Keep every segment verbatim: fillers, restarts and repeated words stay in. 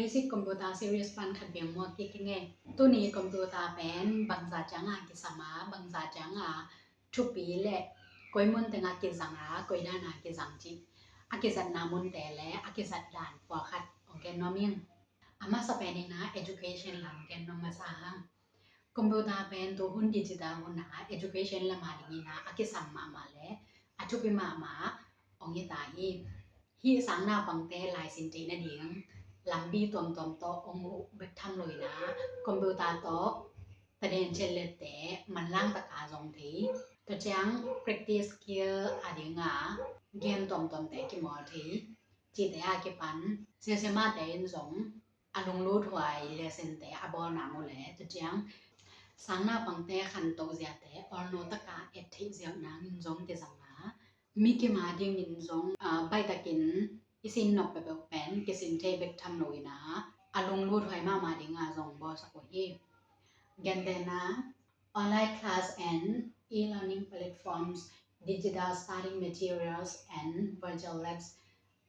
Basic computer series pan khat beng muak kik ing e. Tuni computer pen bangza ciang a kisam a, bangza ciang a thupi le koi mun teng a kizang a, koi dan a kizang cih a kizatna munte le a kizat dan pawlkhat hong gen nuam ing. A masa pen in a education lam gen nuam masa hang. Computer pen tu hun digital hun a education lam a ding in a a kisam mahmah le a thupi mahmah hong hi ta hi. Hih sang naupangte laisin theih nading lampi tuamtuam tawh hong huh bek tham lo in a computer tawh taden chet lette manlang taka zong thei. Tua ciang practice skill a ding a game tuamtuamte kimawl thei. Cihte a kipan siasemate in zong a lunglut huai lesson te a bawlna mu le tua ciang sang naupangte khantoh ziate olno taka et theih ziau nangin zong kizang a, mi kim a dingin zong, ah, baihtakin i sin nop peuhpeuh pen kisin thei bek tham lo in a, a lunglut huai mahmah ding a zong bawlsak uh hi. Gentehna, online class and e-learning platforms, digital study materials and virtual labs,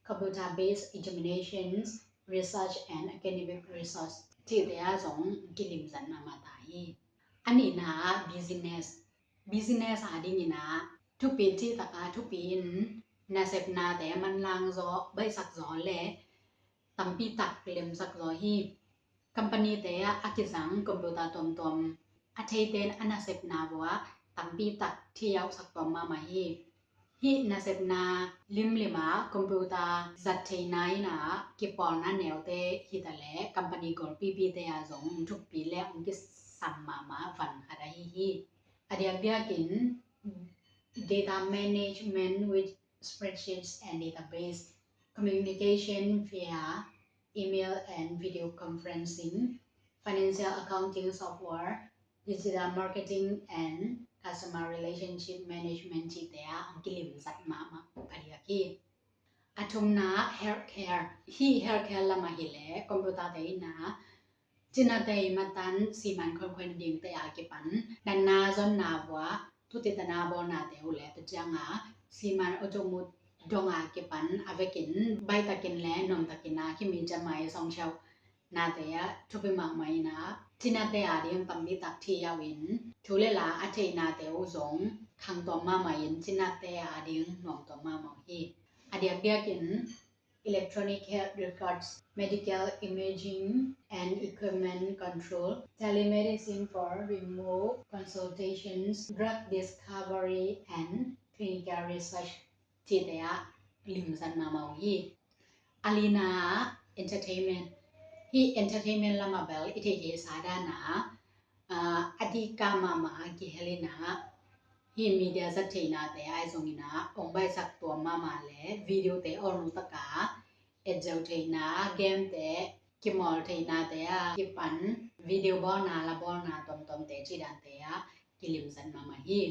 computer-based examinations, research and academic resource cihte a zong kilimzat mahmah ta hi. A nihna ah business, business a ding in a thupi cih taka thupi in nasepnate manlang zaw, baihsak zaw le tampi tak lemsak zaw hi. Company te ah a kizang computer tuamtuam a theite in a nasepna vua tampi tak thei auhsak tuam mahmah hi. Hih nasepna limlim a computer zat theihna in a kipawlna neute hi ta le company golpipite a zong thupi le hong kisam mahmah van khat ahi hi. A diakdiakin data management with spreadsheets and database, communication via email and video conferencing, financial accounting software, digital marketing and customer relationship management cihte ah hong kilimzat mahmah a diak hi. A thumna healthcare. Hih healthcare lam ah hi le computer te in a cinate i matan siman khonkhoina dingte a kipan natna zonna vua thutitana bawlnate uh le tua ciang a siman otomut dong a kipan a vekin baihtakin le nuamtakin a kimin ciamai songsiau nate ah thupi mahmah in a cinate a ding tampi tak thei auh in thu le la a theihnate uh zong khang tuam mahmah in cinate a ding nuam tuam mahmah uh hi. A diakdiakin electronic health records, medical imaging and equipment control, telemedicine for remote consultations, drug discovery and clinical research cihte ah limzat mahmah uh hi. A lina ah entertainment. Hih entertainment lam ah bel i theihtheihsa dan a, ah, a dika mahmah a kihel in a hih media zat theihnate ahi zongin a hong baihsak tuam mahmah le videote olno taka et ziau theihna, gamete kimawl theihnate a kipan video bawlna, la bawlna tuamtuamte cih dante a kilimzat mahmah hi.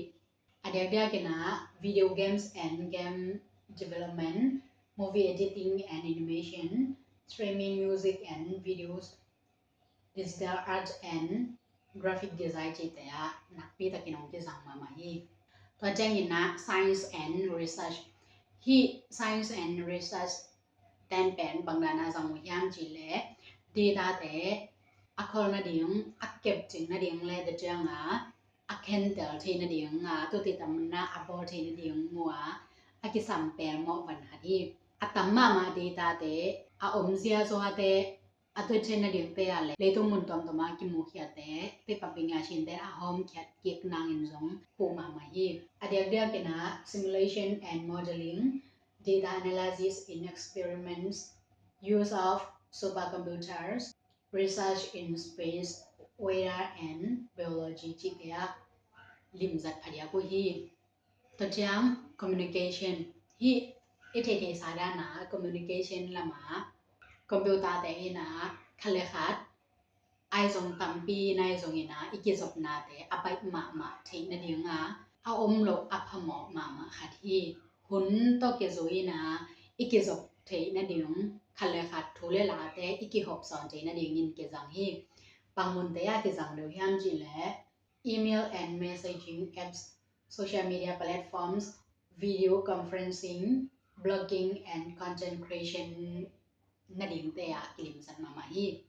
A diakdiakin a video games and game development, movie editing and animation, streaming music and videos, digital art and graphic design cihte ah nakpi takin hong kizang mahmah hi. Tua ciangin a science and research. Hih science and research ten pen bang dan a zang uh hiam cih leh datate a kholh nading, a kepcing nading le tua ciang a a khentel thei nading a tuti tamna a bawl thei nading mua a kisam pelmawh van khat hi. A tam mahmah datate a omzia zuate a tuat theih nadingte a le leitung mun tuamtuam a kimukhiate pepabing a sinte a hawmkhiat kik nangin zong huh mahmah hi. A diakdiakin a simulation and modeling, data analysis in experiments, use of supercomputers, research in space, weather and biology cihte ah limzat phadiak uh hi. Tua ciang communication. Hih i theihtheihsa dan a communication lam ah computer te in a khat le khat ahi zong tampi in ahi zongin a i kizopnate a baih mahmah theih nading a a om loh a phamawh mahmah khat hi. Hun tawh kizui in a i kizop theih nading khat le khat thu le late i kihopsawn theih nadingin kizang hi. Bang munte a kizang deuh hiam cih leh email and messaging apps, social media platforms, video conferencing, blogging and content creation nadingte ah kilimsat mahmah hi.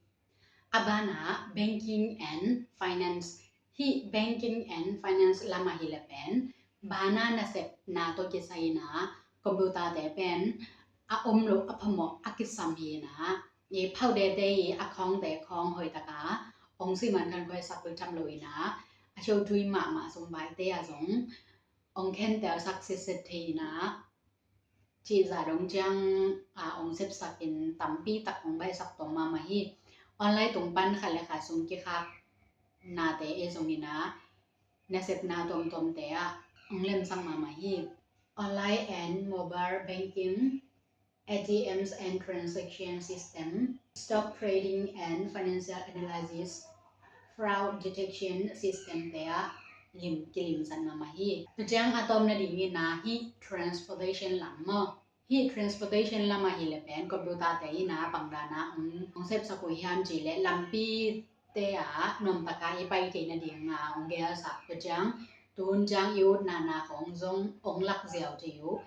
A banah banking and finance, hih banking and finance lam ahi le pen bana nasepna tawh kisai ina computer te pen a om lo a phamawh a kisam hi ina, i phau dete i a khawngte khawng hoih taka ong siman khan khuai sak pui tham lo ina, a show tui mahmah sung baite a zong ong khentel sak sitset thei ina, cih zah dong ciang a ong sepsak in tampi tak ong baihsak tuam mahmah hi. Online tung pan khat le khat sung kikhak nate e zong ina nasepna tuamtuamte ah ong lemsak mahmah hi. Online and mobile banking, A T Ms and transaction system, stock trading and financial analysis, fraud detection system te ah lim kilimsat mahmah hi. Tua ciang a tawm nading ina hih transportation lam maw, hih transportation lam ahi le pen computer te ina bangdana ong sepsak uh hiam cih le lampite ah nuamtaka i pai thei nadinga ong gelsak. Tua ciang tuhun ciang i utna na khawng zong ong lak ziau thei uh,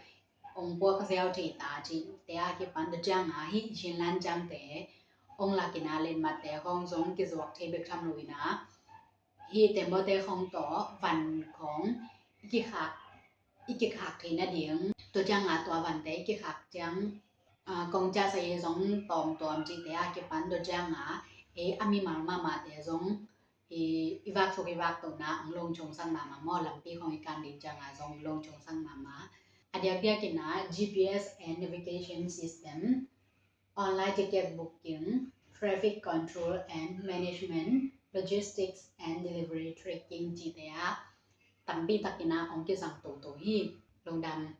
ong puak ziau thei ta cihte a kipan tua cianga hih Chinland ciangte ong lak ina letmatte khawng zong kizuak thei bek tham lo ina, hih tembaw te khawng tawh van khawng i kikhak, i kikhak thei nading. Tua cianga tua vante i kikhak ciang kong ciahsa i zong tawmtawm cihte a kipan tua cianga e a mimal mahmahte zong i, i vak suk i vak tona ong longchongsak mahmah maw, lampi khawng i kan ding cianga zong longchongsak mahmah. A diakdiak ina G P S and navigation system, online ticket booking, traffic control and management, logistics and delivery tracking cihte ah tampi tak ina ong kizang toto hi. Lungdam.